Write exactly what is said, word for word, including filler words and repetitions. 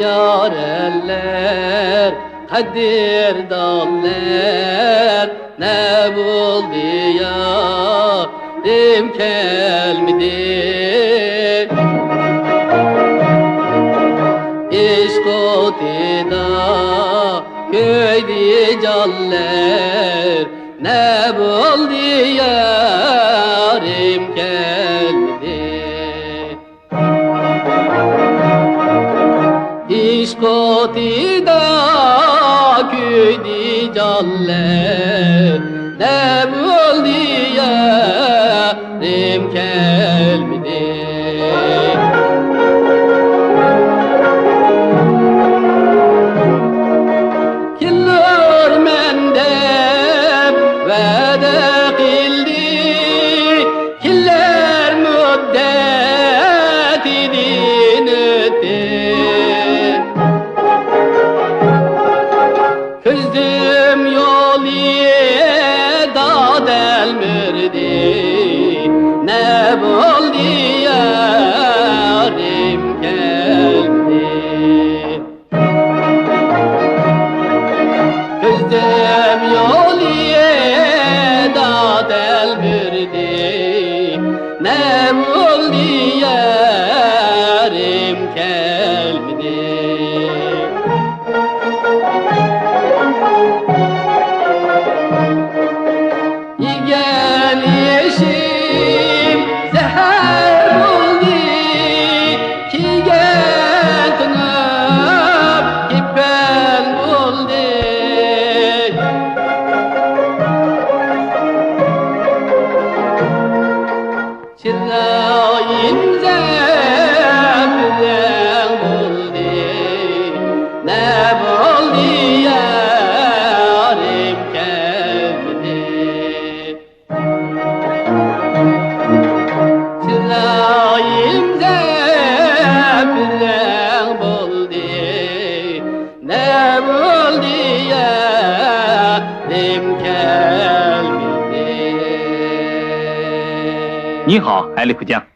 يارەنلەر، قەدىردانلار، نە بولدى يارىم كەلمىدى؟ ئىشق ئوتىدا كۆيدى جانلار، نە بولدى يارىم كەلمىدى؟ ئىشق ئوتىدا كۆيدى جانلار، نە بولدى يارىم كەلمىدى؟ كېلۇرمەن دەپ ۋەدە قىلدى، كېلەر مۇددەتىدىن ئۆتتى. كۆزدۈم يولىدا تەلمۈردى، نە بولدى يارىم كەلمىدى؟ كۆزدۈم يولىدا تەلمۈردى، نە بولدى يارىم كەلمىدى؟ يېگەن ئېشىم زەھەر بولدى، كىيگەن تونۇم كېپەن بولدى. چىرايىم زەپىرەڭ بولدى، نە بولدى يارىم كەلمىدى؟ چىرايىم زەپىرەڭ بولدى، نە بولدى يارىم كەلمىدى؟ 你好，海里姑娘。